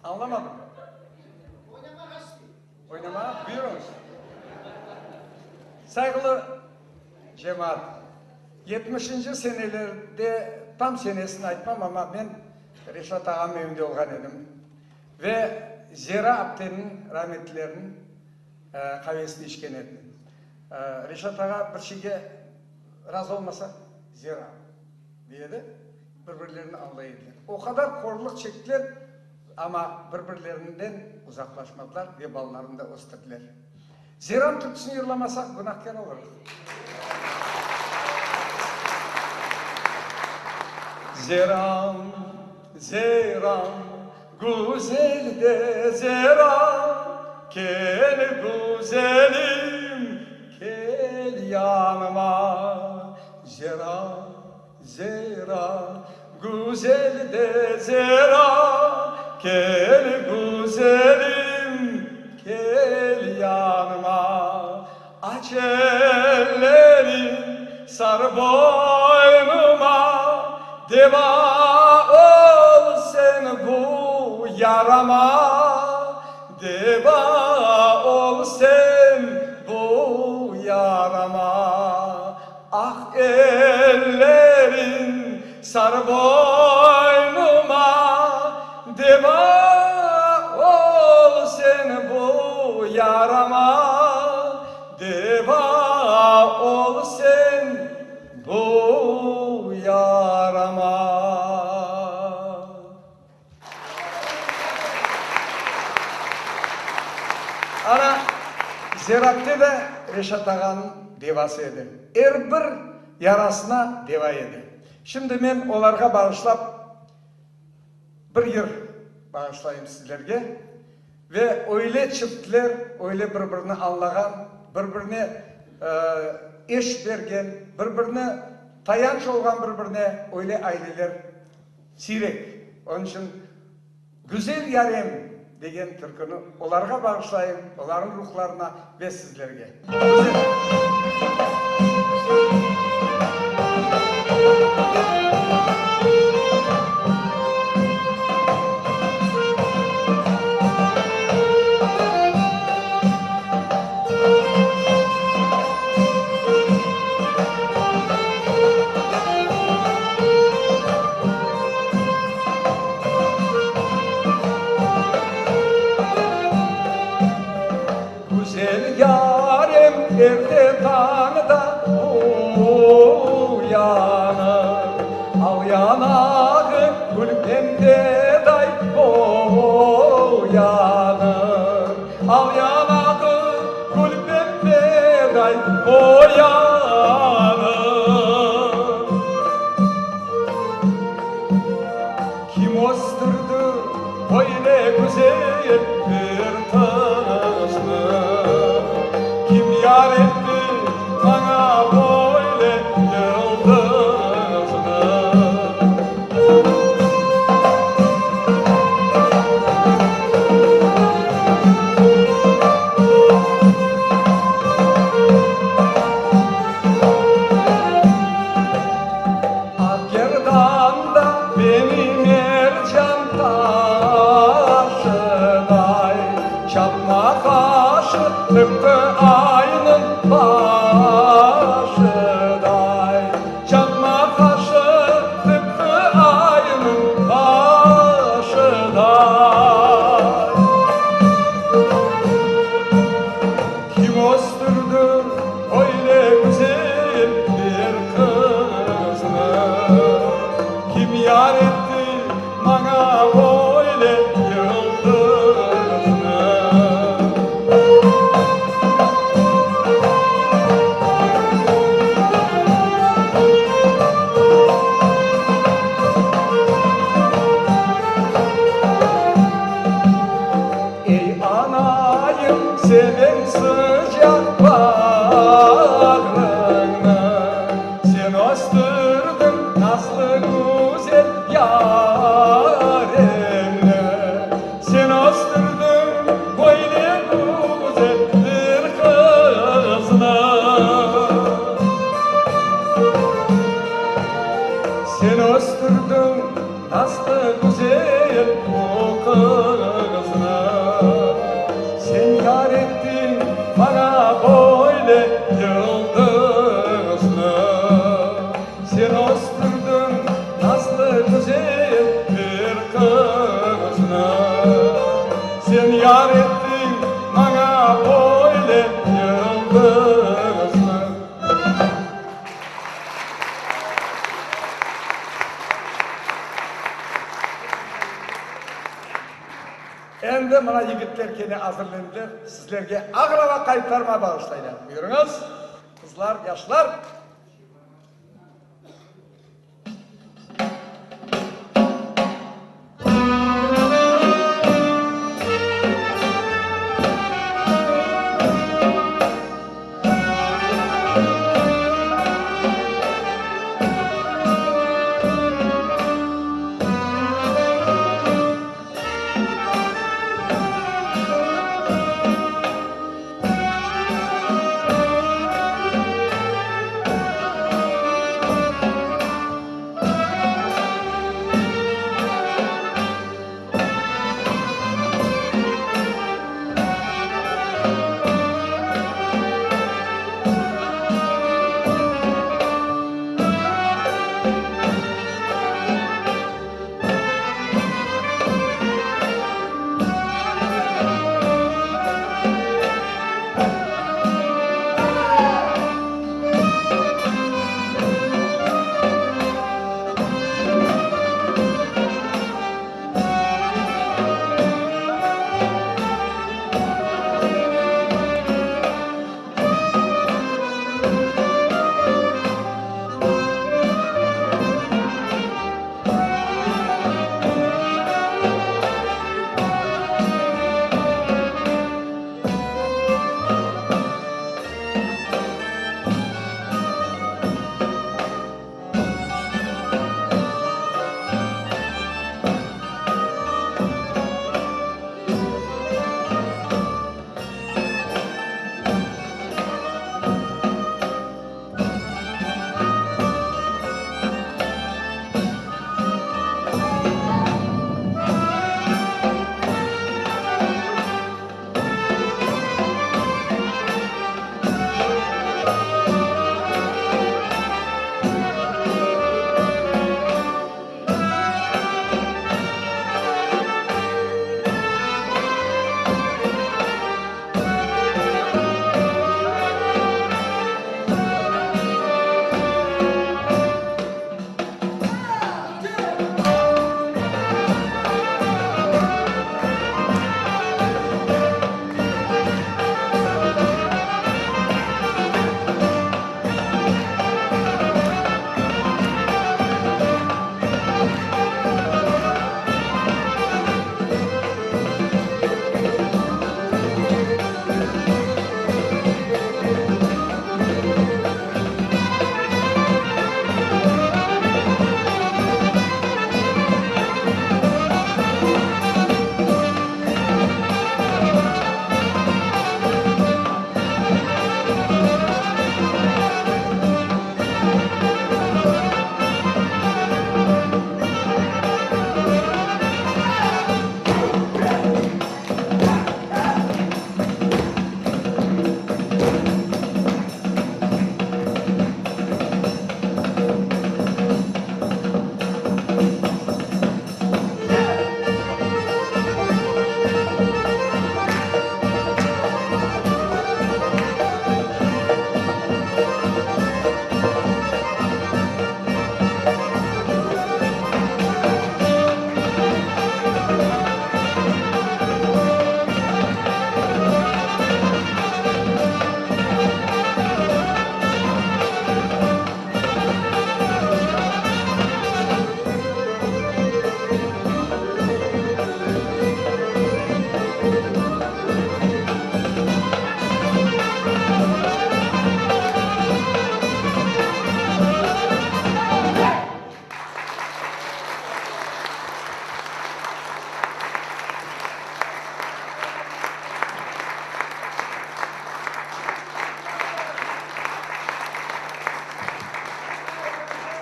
Añlamadım. Oynamağa buyurıñız. Sayğılı cemaat, yetmişinci senelerde, tam senesini aytmam, amma men Reşat ağamnıñ evinde olğan edim ve Zera apteniñ rametlileriniñ qavesini içken edim. Reşat ağa bir şeyge razı olmasa, Zera, dey edi, bir-birlerini añlay ediler. O qadar qorluq çektiler. Amma bir-birlerinden uzaqlaşmadılar ve balalarını da östürdiler. Zeram türküsini yırlamasaq, günahkâr olurıq. Zeram, Zeram, güzel de Zeram, kel güzelim, kel yanıma. Zeram, Zera, güzel de Zera, kel güzelim, kel yanıma. Aç ellerin, sar boynuma, deva ol sen bu yarama, deva ol sen bu yarama. Ah ellerin sar boynuma, Deva ol sen bu yarama, Deva ol sen bu yarama. Ana, Zerapte de Reşat ağanıñ devası edi. Er bir yarasına deva edi. Şimdi men olarğa bağışlap bir yır bağışlayım sizlerge. Ve öyle çiftler, öyle bir-birini añlağan, bir-birine eş bergen, bir-birine tayanç olğan bir-birine öyle aileler Siyrek. Onıñ içün Güzel yarem degen türküni olarğa bağışlayım, olarnıñ ruhlarına ve sizlerge. Güzel. Güzel yarem erte tañda uyanır, Al yanağı gül pembeday boyanır. Al yanağı gül pembeday boyanır. Kim östürdi böyle güzel bir qıznı? Kim yar etti maña böyle yıldıznı? Aq gerdanda benim mercan taşıday, Çatma qaşı tıpqı aynıñ başıday. Çatma qaşı tıpqı aynıñ başıday. Kim östürdi öyle güzel bir qıznı? Kim yar etti maña öyle yıldıznı? Endi mına yigitler kene azırlendiler, sizlerge Ağrava qaytarma bağışlaylar. Buyurıñız, qızlar, yaşlar!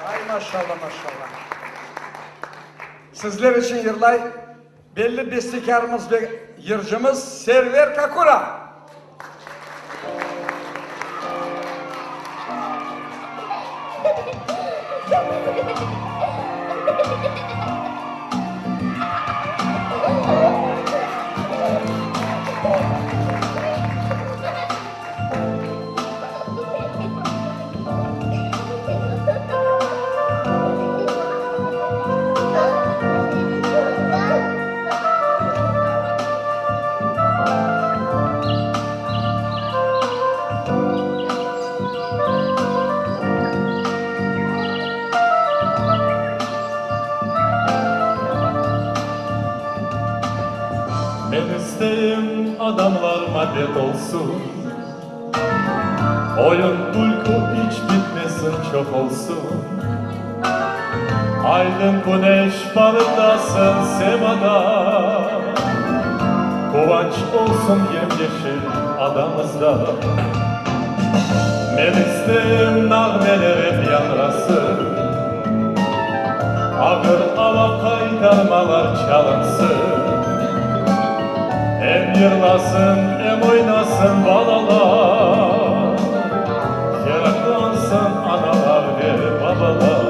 Ay, maşalla, maşalla. Sizler içün yırlay belli bestekârımız ve yırcımız Server Kakura. Men isteyim adamlar mabet olsun, Oyun-külkü iç bitmesin, çoq olsun. Aydın küneş parıldasın semada, Quvanç olsun yem-yeşil adamızda. Men isteyim nağmeler ep yañrasın, Ağır ava qaytarmalar çalınsın. Em yırlasın, em oynasın balalar, Ferahlansın analar ve babalar.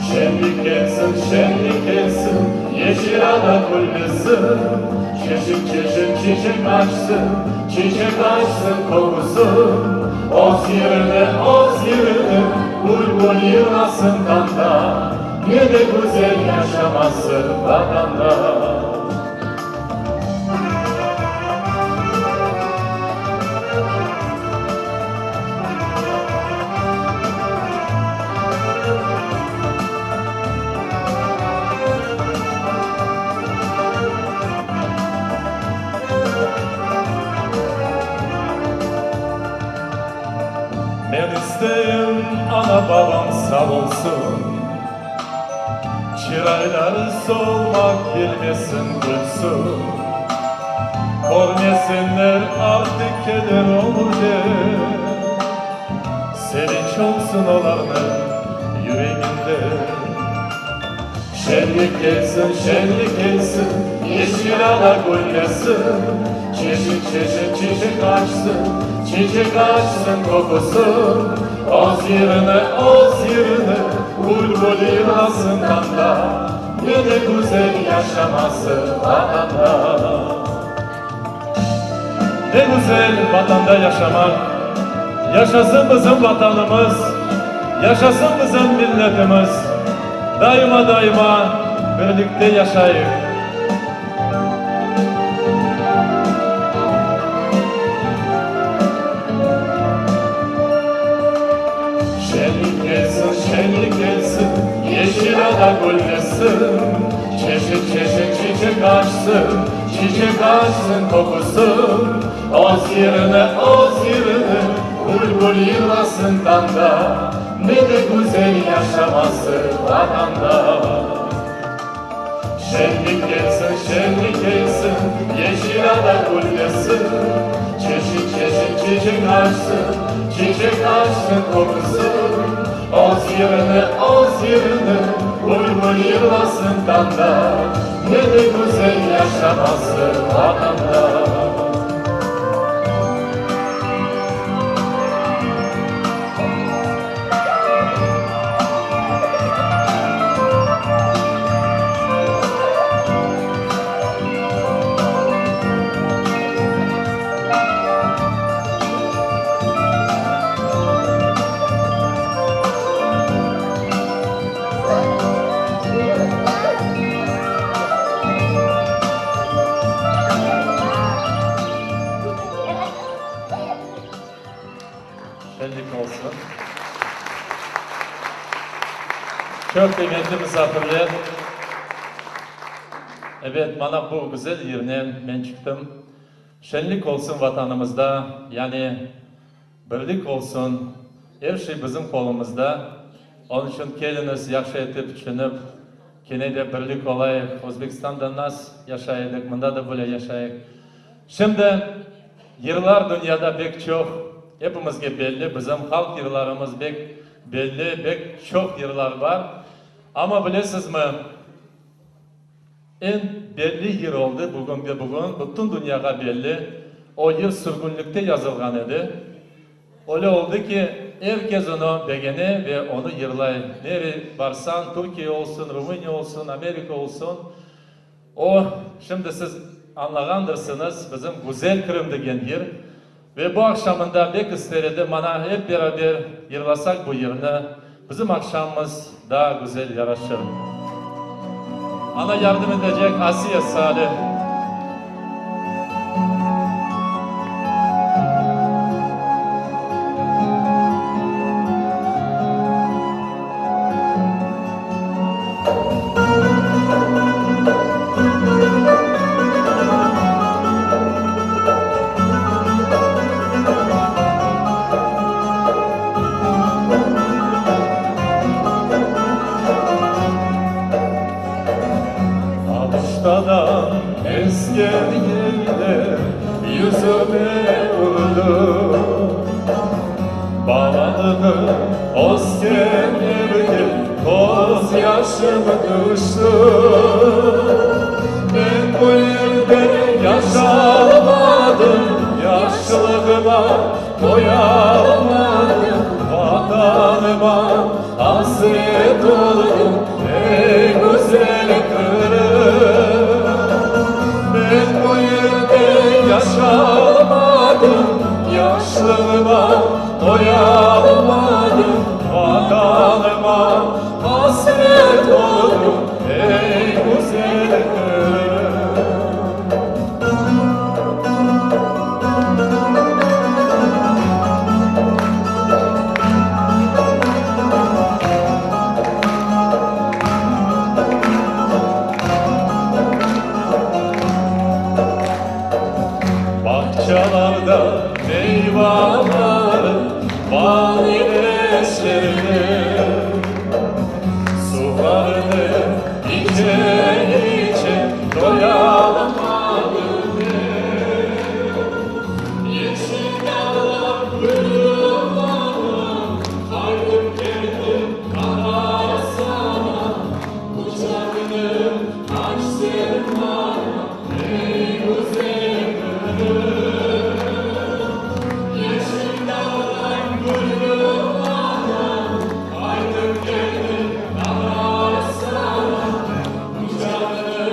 Şenlik kelsin, şenlik kelsin, Yeşil ada güllesin, Çeşit-çeşit çiçek açsın, Çiçek açsın qoqusı. Oz yerine, oz yerine, Bülbül yırlasın tañda, Ne de güzel yaşaması Vatanda. Men isteyim ana-babam sağ olsun, Çırayları solmaq bilmesin, gülsün. Körmesinler artıq keder ömürde, Sevinç olsun olarnıñ yüreginde. Şenlik kelsin, şenlik kelsin, Yeşil ada güllesin, Çeşit-çeşit çiçek açsın, Çiçek açsın qoqusı. Oz yerine, oz yerine, Bülbül yırlasın tañda, Ne de güzel yaşaması Vatanda. Ne güzel Vatanda yaşamaq! Yaşasın bizim Vatanımız, yaşasın bizim milletimiz! Daima-daima birlikte yaşayıq! Şenlik kelsin, şenlik kelsin, Yeşil ada güllesin, Çeşit-çeşit çiçek açsın, Çiçek açsın qoqusı. Oz yerine, oz yerine, Bülbül yırlasın tañda, Ne de güzel yaşaması Vatanda. Şenlik kelsin, şenlik kelsin, Yeşil ada güllesin, Çeşit-çeşit çiçek açsın, Çiçek açsın qoqusı. Oz yerine, oz yerine, Bülbül yırlasın tañda, Ne de güzel yaşaması Vatanda. Şenlik olsun. Çoq qıymetli musafirler, ebet, mana bu güzel yernen men çıqtım. Şenlik olsun Vatanımızda, yani birlik olsun, er şey bizim qolumızda. Onıñ içün keliñiz, yahşı etip tüşünip, kene de birlik olayıq. Özbekistanda nas yaşay edik, mında da böyle yaşayıq. Şimdi yırlar dünyada bek çoq, epimizge belli, bizim halq yırlarımız bek belli, bek çoq yırlar bar. Amma bilesizmi, eñ belli yır oldı bugünge bugün, bütün dünyağa belli, o yır sürgünlikte yazılğan edi. Öyle oldı ki, er kes onı begene ve onı yırlay. Nere barsañ, Türkiye olsun, Rumıniya olsun, Amerika olsun, O, şimdi siz añlağandırsıñız, bizim Güzel Qırım degen yır. Ve bu aqşamında bek ister edim, mana ep beraber yırlasaq bu yırnı, bizim aqşamımız daa güzel yaraşır. Ana yardım etecek Asiye Salih. Ortadan esken yeller yüzüme urdı. Balalığım ösken evge közyaşım tüşti. Men bu yerde yaşalmadım, yaşlığıma toyalmadım, Vatanıma asret oldım, ey güzel Qırım. Men bu yerde yaşalmadım, yaşlığıma toyalmadım, Vatanıma asret oldım, ey güzel Qırım. Bağçalarda meyvaları bal ile şerbet, Suvarını içe-içe doyalmadım men. Yeşil dağlar gülüm bana, Qaytıp keldim qara sana, Quçağını aç sen maña, ey güzel Qırım. Yeşil dağlar gülüm bana, Qaytıp keldim qara sana, Quçağını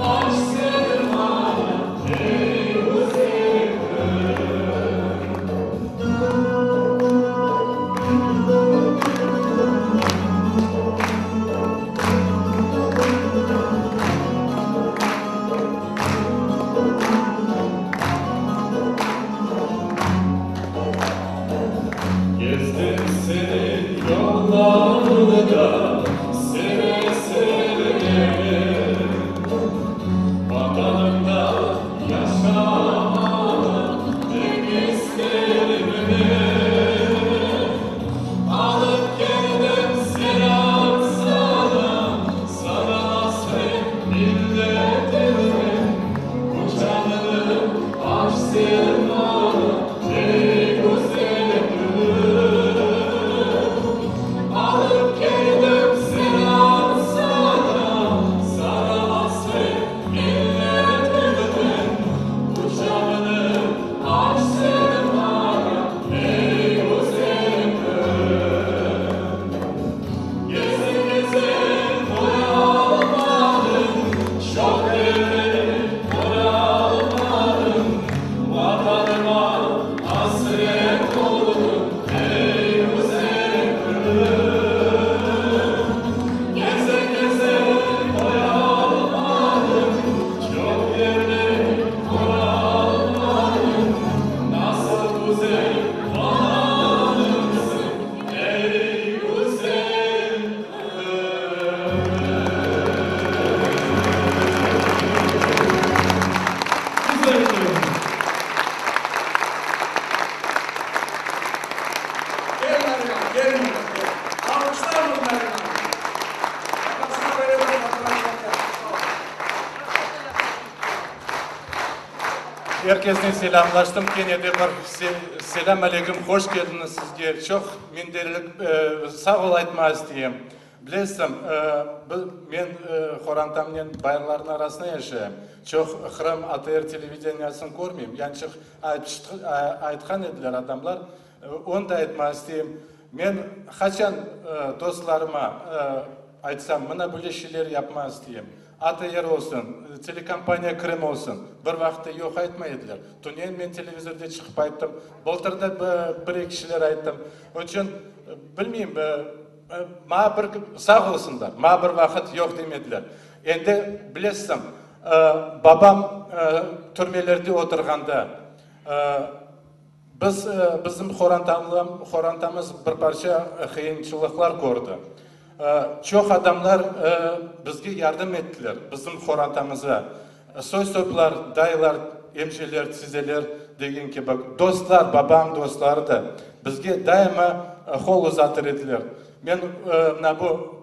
aç sen maña, ey güzel Qırım. Gezdim seniñ yollarıñda, seve-seve men. Vatanımda yaşamağa pek isterim men. Alıp keldim selâm saña, saña asret milletim men. Quçağını aç sen maña, ey güzel Qırım. Alıp keldim selâm saña, saña asret milletim men. Quçağını aç sen maña, ey güzel Qırım. Geze-geze toyalmadım, çoq yerleri köralmadım, Vatanıma asret oldım, ey güzel Qırım. Geze-geze toyalmadım, çoq yerleri köralmadım, Nasıl güzel Vatanımsıñ, ey güzel Qırım. Güzel Qırım. Gel Nariman, gel mında, gel. Alqışlarmız Nariman'ı. Babasına böyle bir fotoğraf yapar. Er kesnen selâmlaştım, kene de bir selâm aleyküm, hoş keldiñiz sizge, çoq minderlik sağ ol aytmağa isteyim. Bilesiñ, men qorantamnen bayırlarnıñ arasında yaşayım, çoq Qırım ATR televideniyasını körmeyim, yançıq aytqan ediler adamlar, onı da aytmağa isteyim. Men qaçan dostlarıma aytsam, mına böyle şeyler yapmağa isteyim, ATR olsun, telekompaniya Krım olsun, bir vaqıtta yoq aytmay ediler. Tünevin men televizorda çıqıp ayttım, bıltır da bir-eki şeyler ayttım. Onıñ içün, bilmeyim, maña bir, sağ olsunlar, maña bir vaqıt yoq demediler. Endi, bilesiñ, babam türmelerde oturğanda, Biz, bizim qorantamız bir parça qıyınçılıqlar kördi. Çoq adamlar bizge yardım ettiler, bizim qorantamıza. Soy-soplar, dayılar, emceler, tizeler degen kibi, dostlar, babam dostları da bizge daima qol uzatır ediler. Men mına bu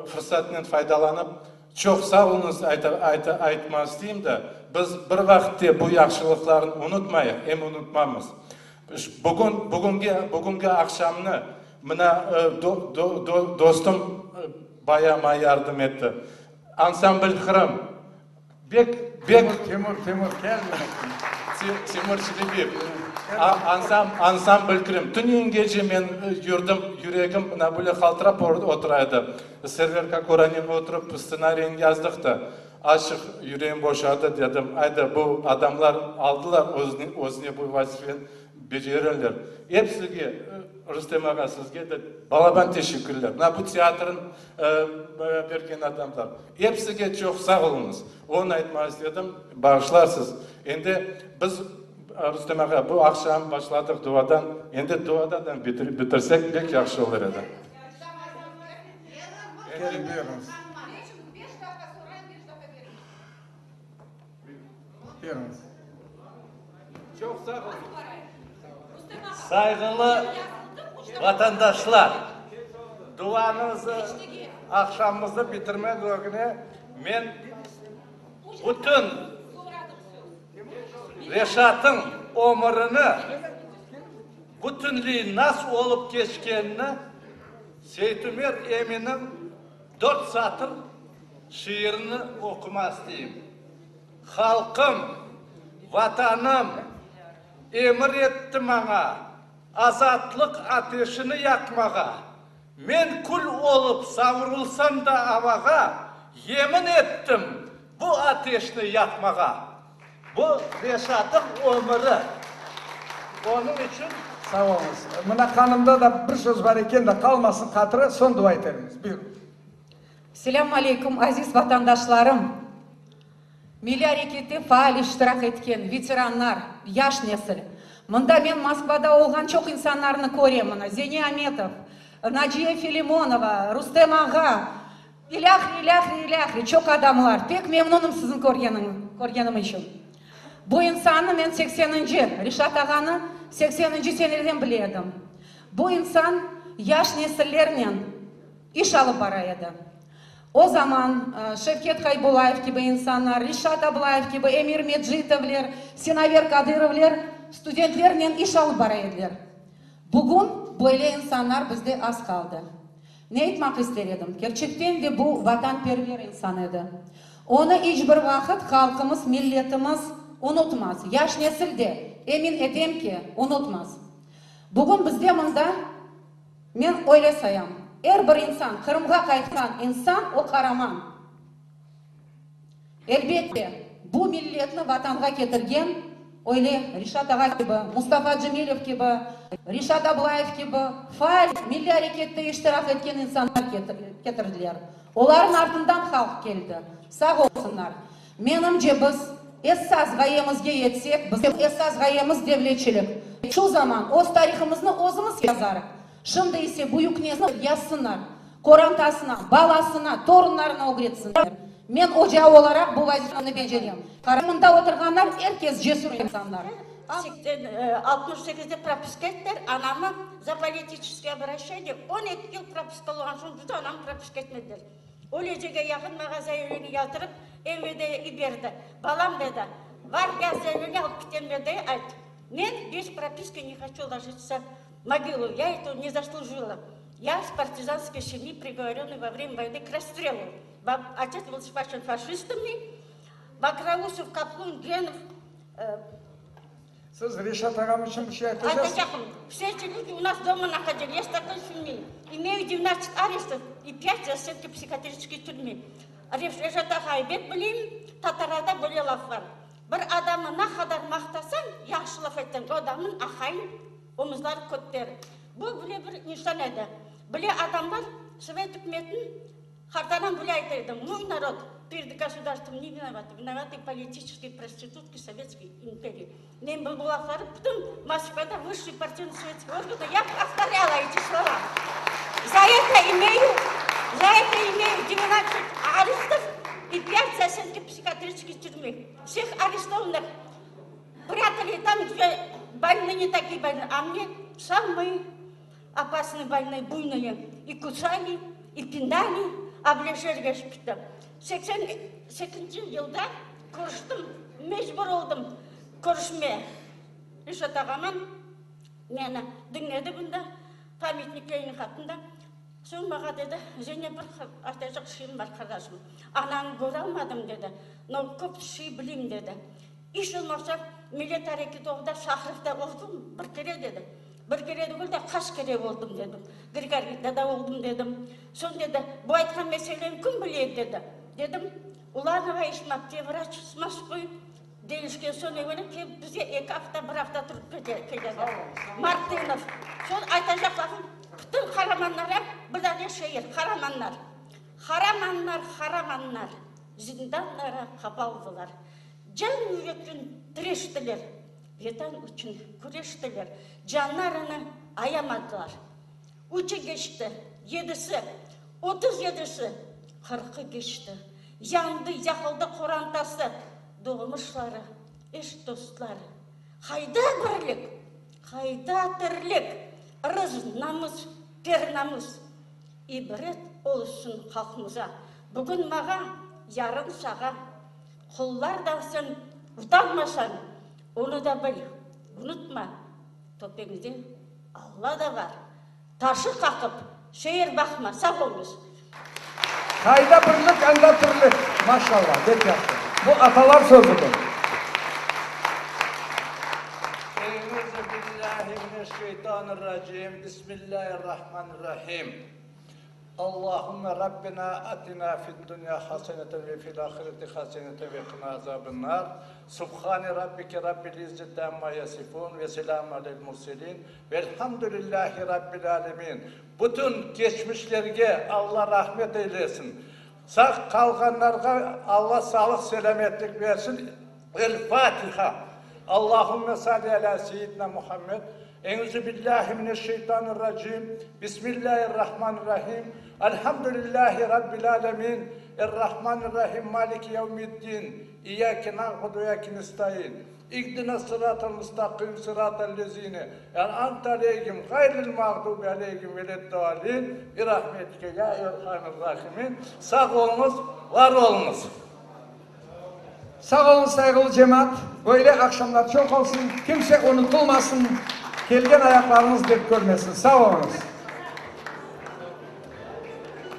fırsatnen faydalanıp. Çoq sağ oluñız ayta, ayta, aytma isteyim de, biz bir vaqıtte bu yahşılıqlarnı unutmayıq, em unutmamız. Bugün, bugünge, bugüngi aqşamnı mına do, do, do, dostum baya maña yardım etti. Ansambl Qırım bek, bek. Timur, Timur, kel Timur Çelebiyev. Ansambl Krım. Tünevin gece men yürdim, yüregim mına böyle qaltırap otura edi. Server Kakoranen oturıp stsenariyni yazdıq da, azçıq yüreğim boşadı, dedim, ayda, bu adamlar aldılar özüne bu vazifeni, becerirler. Epsige, Rustem ağa, sizge de balaban teşekkürler. Mına bu teatrın bergen adamlar. Epsige çoq sağ oluñız. Onı aytmaq istedim, bağışlarsız. Endi biz, Rustem ağa, bu aqşam başladıq duadan, endi duadan da bitirsek pek yahşı olur edi. Kelin, buyurıñız. Buyurıñız. Çoq sağ oluñ. Sayğılı vatandaşlar, duamızı, aqşamımıznı bitirmek ögüne men bütün Reşat'ıñ ömürini bütünley nasıl olıp keçkenini Seytumer Eminniñ dört satır şiirini oqumaq isteyim. Halqım, Vatanım emir etti maña azatlıq ateşini yaqmağa, men kül olıp savrulsam da avağa, yemin ettim bu ateşni yaqmağa. Bu Reşat'ıñ ömüri. Onıñ içün. Sağ oluñız. Mına qanımda da bir söz bar eken de, qalmasın hatırı, soñ dua etermiz. Buyurıñ. Selâm aleyküm, aziz vatandaşlarım, milliy arekette faal iştirak etken veteranlar, yaş nesil. Mında men Moskvada olğan çoq insanlarnı körem, mına, Zeni Ametov, Naciye Filimonova, Rustem ağa, ilâhre, ilâhre, ilâhre, çoq adamlar. Pek memnunım sizni körgenim içün. Bu insannı men sekseninci, Reşat ağanı sekseninci seneden bile edim. Bu insan yaş nesillernen İş alıp bara edi. O zaman Şevket Kaybullayev kibi insanlar, Reşat Ablayev kibi, Emir Mecitovler, Sinaver Kadırovler studentlernen iş alıp bara ediler. Bugün böyle insanlar bizde az qaldı. Ne aytmaq ister edim, kerçekten de bu vatanperver insan edi. Onı iç bir vaqıt halqımız, milletimiz unutmaz, yaş nesil de, emin etem ki, unutmaz. Bugün bizde mında. Men öyle sayam, er bir insan, Qırımğa qaytqan insan, o qaraman. Elbette, bu milletni Vatanğa ketirgen öyle Reşat ağa kibi, Mustafa Cemilev kibi, Reşat Ablayev kibi faal milliy arekette iştirak etken insanlar ketirdiler. Olarnıñ artından halq keldi. Sağ olsunlar. Menimce, biz esas ğayemizge yetsek, bizim esas ğayemiz devletçilik, şu zaman öz tarihımıznı özümiz yazarıq. Şimdi ise büyük nesil yazsınlar, qorantasına, balasına, torunlarına ögretsinler. Men oca olaraq bu vazifeni becerem. Mında oturğanlar er kes cesür insanlar. 68-de propiska ettiler anamı za politiçeskiy obraşeniye, 12 yıl propiska olğan soñ bir de anamı propiska etmediler. Ölecege yaqın maña zayavleniye yazdırıp, MVD-ye iberdi. Balam, dedi, var, yaz zayavleniye, alıp kit MVD-ye, ayt, men bez propiski ne hoçu ложиться v mogilu, ya etogo ne zaslujila. Ya s partizanskoy semyi, prigovorennıy vo vremya voyny k rastrelu. Otets byl sхвачен faşistami, Mokrousov, Kaplun, Genov, Siz Reşat ağam içün bir şey aytacaqsıñız? Aytacaqım. Vse eti lüdi u nas doma nahodili, ya s takoy semyi. İmeyu devenadtsat arestov i pyat zastsenki psihiatriçeskiy türme. Reşat ağay, bek bileyim, tatarlarda böyle laf bar, bir adamnı na qadar maqtasañ, yahşı laf aytsañ, o adamnıñ aqayın omuzları köter. Bu bile bir insan edi. Bile adamlar sovet ükümetiniñ Qartanam bile ayta edi, Moy narod perед gosudarstvom ne vinovatı, vinovatı politiçeskiy prostitutki sovetskiy imperiy. Men bu lafları bütün Moskvada vısşiy partiyno sovetskiy organda ya povtorâla eti slova. Za eto imeyu, za eto imeyu devenadtsat arestov i pyat zasenki psihiatriçeskiy türme. Vseh arestovannih prâtali tam, gde bolnıy ne takiye bolnıy, a mne samıy Opasnıy bolnıy buynıye i kusali, i pinali, a bile jerge şpıttı. 88 yılda körüştim, mecbur oldım körüşme. Reşat ağaman meni diñledi bunda, pamyatnik Lenin qatında. Soñ mağa dedi, Zene, bir aytacaq şeyim bar, qardaşım. Anañı köralmadım, dedi, no köp şey bileyim, dedi. İş olmasa, Millet areketi olğanda Şahrovda oldım bir kere, dedi. Bir kere degil de, qaç kere oldım, dedim. Grigoriyda da oldım, dedim. Soñ dedi, bu aytqan meseleni kim bile, dedi. Dedim, Ulanova İsmapte vraç s Moskvı delişken soñ evelâ kelip bizge eki afta, bir afta turıp keledi. Martınov. Soñ aytacaq lafım, bütün qaramanlara bir dane şiir, Qaramanlar. Qaramanlar, qaramanlar, zindanlara qapaldılar. Can yürekten tireştiler, Vetan içün küreştiler, Canlarını ayamadılar. Üçü keçti, yedisi, 30 yedisi, qırqı keçti. Yandı, yaqıldı qorantası, Doğmuşları, eş-dostları. Qayda birlik, qayda tirlik, Irız, namus, per-namus? İbret olsun halqımıza, Bugün mağa, yarın sağa. Qullardan sen utanmasañ, onı da bil, unutma, töpeñde Alla da bar. Taşı qaqıp, şeer baqma. Sağ oluñız. Qayda birlik, anda tirlik. Maşallah, bek yahşı. Bu atalar sözüdir. Eûzü billahi mineşşeytanirracim. Bismillahirrahmanirrahim. Allahümme Rabbena atina fid-dünya haseneten ve fil-ahireti haseneten ve qina azabın-nar. Subhane Rabbike Rabbil izzeti amma yasifun ve selamun alel-murselin velhamdülillahi Rabbil alemin. Bütün keçmişlerge Alla rahmet eylesin. Sağ qalğanlarğa Alla sağlıq-selâmetlik bersin. El-Fatiha. Allahümme salli alâ seyyidina Muhammed. Eûzü billahi mineşşeytanirracim. Bismillahirrahmanirrahim. Elhamdülillahi Rabbil alemin. Errahmanirrahim. Maliki yevmiddin. İyyâke na'budu ve iyyâke nestaîn. İhdina-s-sıratal mustaqim, sıratal lezîne en'amte aleyhim, gayril mağdubi aleyhim veled-dâllîn, birahmetike ya erhamer-rahimin. Sağ oluñız, var oluñız. Sağ oluñ, sayğılı cemaat! Böyle aqşamlar çoq olsun, kimse unutılmasın, kelgen ayaqlarıñız dert körmesin. Sağ oluñız!